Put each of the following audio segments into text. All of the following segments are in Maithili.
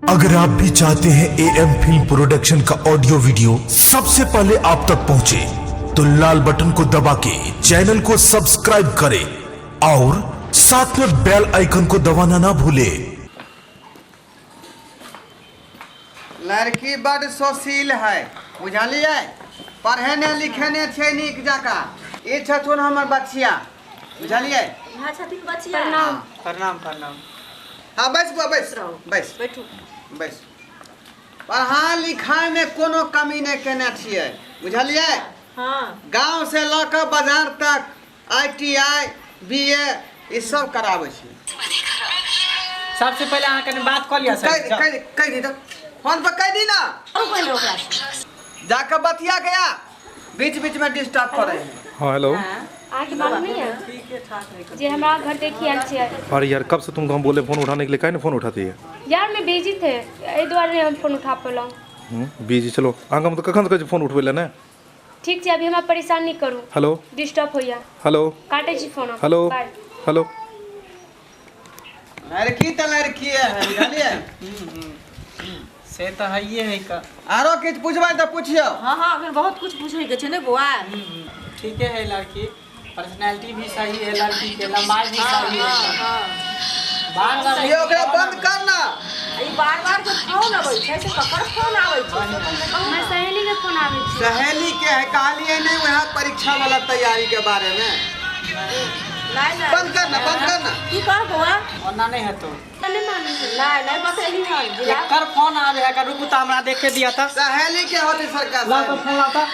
अगर आप भी चाहते हैं एएम फिल्म प्रोडक्शन का ऑडियो वीडियो सबसे पहले आप तक पहुंचे, तो लाल बटन को दबा के चैनल को सब्सक्राइब करें और साथ में बेल आइकन को दबाना ना भूलें। लड़की बड सुशील है, बुझलियै? पढ़ेने लिखेने छै नीक जकाँ। ई छथुन हमर बचिया, बुझलियै? हाँ छथिन बचिया। प्रणाम प्रणाम प्रणाम। हाँ बैस बुआ, बैस बैस बैठू बैस। पढ़ा लिखाइमे कोनो कमी नहि केने छियै, बुझलियै? हाँ गाँव से लऽ कऽ बाजार तक ITI BA ई सब कराबै छियै। सबसे पहले अहाँ कनि बात कऽ लिअ सर। कहि कहि कहि दी तऽ फोन पर कहि दी ना, करू पहिले ओकरा से। जाके बतिया गया, बीच बीच में डिस्टर्ब करे है। हाँ हेलो। अहाँके मालूम नहीं है जे हमरा घर देखी आयल छियै। अरे यार कब से तुमको हम बोले फोन उठाने के लिए, काहे नहीं फोन उठाती है? यार मैं बिजी थे, एहि दुआरे नहीं हम फोन उठा पेलहुँ। बिजी? चलो अहाँके हम तऽ कखन से कहै छी फोन उठबै लए ने। ठीक छै, अभी हमरा परेशान नहीं करू, हेलो डिस्टर्ब होइया। हेलो काटै छी फोन हम। हेलो बाय। हेलो। लड़की तऽ लड़कीए है, बुझलियै? से तऽ हइए है का। आरो किछु पूछबै तऽ पुछियौ। हाँ हाँ अखन बहुत कुछ पूछे के छै ने बौआ। ठीके है, लड़की पर्सनैलिटी भी सही है, लड़की के लंबाई भी सही है। हाँ बार बार ये ओकरा बंद कर ना। ई बार बार के फोन अबै छै से ककर फोन आबै छै से पहिने कहू हमर ने। सहेली के फोन आबै छै। सहेली के है, कहलियै नहीं वहाँ परीक्षा वाला तैयारी के बारे में। नहीं नहीं बंद कर ना, बंद कर ना। की कह बौआ? ओना नहीं हेतौ। नहि मालूम। नहीं नहीं बतेली हन जिला। एकर फोन आवे है, रुकू तऽ हमरा देखे दिया तऽ। सहेली के होती सरकार। लाओ तऽ फोन लाओ तऽ,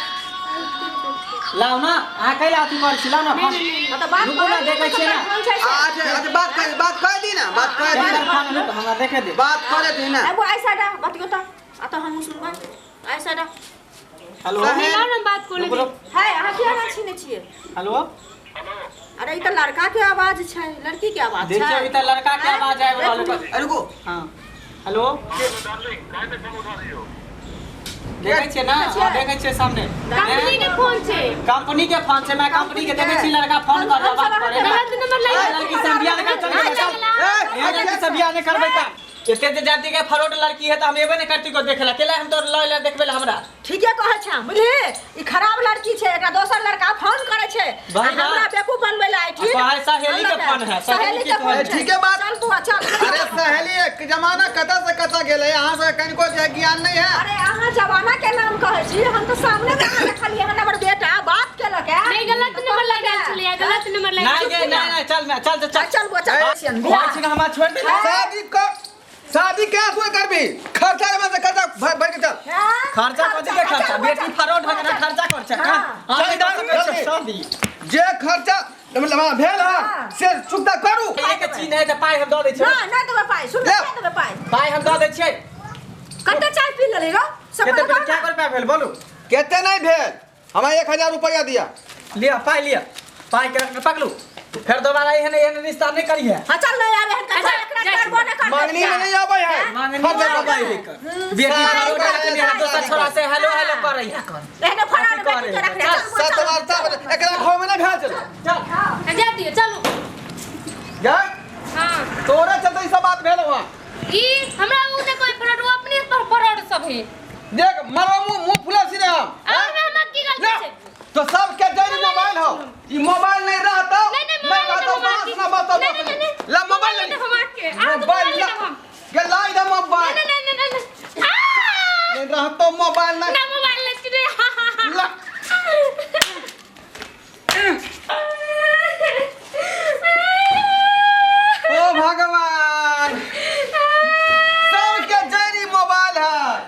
लाओ ना। अहाँ कैला अथी करै छी? लाओ ना फोन। हाँ तऽ बात रुकू ना, देखै छियै ना। फोन छै से। अच्छा अच्छा, बात कर, बात कर दी ना, बात कर दी एकर ना। फोन रुक, हमरा देखे दे। बात करे दी ना। ए बौआ ऐसा डा बतियो तऽ आ तऽ हमहूँ सुनबै ऐसा डा। हेलो। सहेली- लाओ ना बात को रुकू, ले। रुक। है अहाँ किया ना छीने छियै? हेलो। अरे ई तऽ लड़का के आवाज छै, लड़की के आवाज छै। देखियौ ई तऽ लड़का के आवाज आबि रहल है। अरे रुको। हाँ हेलो, देखै छियै ना? हाँ देखै छियै सामने। कंपनी के फोन छै। कंपनी के फोन छै। मैं कंपनी के देखै छी लड़का फोन कर रहा, बात करे ना। गलत नंबर लागि लड़की से बियाह नहीं कर, चल चल। ए, ए लड़की से बियाह नहीं करबै का? एते जे जाति के फरोड लड़की है तऽ हम एबे नहीं करती को देखे ला। केला हम तो लय ला देखबे ला हमरा। ठीके कहै छै, बुझली? ई खराब लड़की छै, एकरा दोसर लड़का फोन करै छै आ भाई ना। हमरा बेवकूफ बनबै ला ठीक। आ कहै सहेली के फोन है, सहेली के फोन छै। ठीके बात। चल बौआ चल। अरे सहेली एक जमाना कतऽ से कतऽ गेलै, अहाँ सब कनिको जे ज्ञान नहीं है। अरे अहाँ जमाना के नाम कहै छी, हम तऽ सामने में अहाँ देखलियै हन, हमर बेटा बात केलक है। नहीं गलत नंबर लागि छलैया, गलत नंबर लागि। नहीं गे, नहीं नहीं, चल मैं चल चल चल चल बौआ चल। ए, कहै छी ना हमरा छोड़ दे। शादी कर, शादी क्या तू करबी? खर्चा रे से खर्चा भर भर के चल। खर्चा कथी के खर्चा? बेटी फरोड है ना, खर्चा कर छै। हाँ। हां चल, चल जल्दी। शादी जे खर्चा मतलब भेल है से सुविधा करू। एक चीज है तऽ पाइ हम दऽ दै छियै। ना ना देबै पाइ, सुन ले। ना देबै पाइ। पाइ हम दऽ दै छियै। कते चाय पी लेली रो? सब कते बताउ क्या ना। रुपया भेल बोलू? कते नहीं भेल, हमरा 1000 रुपया दिया। लिअ पाइ, लिअ पाइ के पकड़ू, फेर दोबारा एहन एहन रिश्ता नहीं करिहे। हाँ चल नहीं आवे हन अच्छा, एकरा जाइ छी। करबो ना कर। मांगनी में नहीं आबै है। मांगनी खर्चा में कर। आबै है कर। बेटी फरोड है हाँ, दोसर छोरा से हेलो हेलो करै है। एहने फरार बेटी के रखने चल बौआ, सात चल। बार सात एकरा घर में नहीं भेल चल। चल हाँ, जा दियौ चलू। जा हाँ तोरा चलते ई सब बात भेल वहाँ। ई हमरा उ ने कोई फ्रॉड, वो अपने पर फ्रॉड सब है। देख मरवा मुंह मुंह फुला सी रे हम। और हमरा की गलती ना, छै? तो सबके जरी मोबाइल हो, ई मोबाइल नहीं रहता। नहीं नहीं मैं मोबाइल रहता नहीं बात ना बात। नहीं नहीं नहीं, ला मोबाइल ले। नहीं हम के आ मोबाइल मोबाइल ला हम। के लाई दे मोबाइल। नहीं नहीं नहीं नहीं आ नहीं रहता मोबाइल ना। ना मोबाइल ले रे। हा हा हा। ला ओ भगवान, सबके जरी मोबाइल है।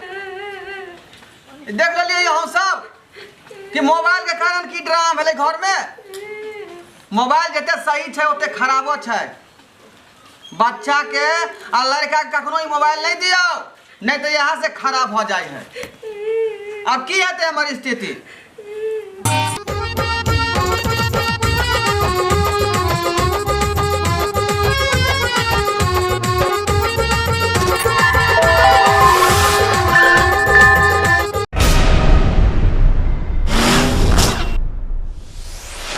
देख लेलियै हम सब कि मोबाइल के कारण की ड्रामा भेलै घर में। मोबाइल जते सही छै ओते खराबो छै। बच्चा के आ लड़का के कखनो ई मोबाइल नहीं दियौ, नहीं तो यहाँ से खराब हो जाए है। अब की हेतै हमर स्थिति?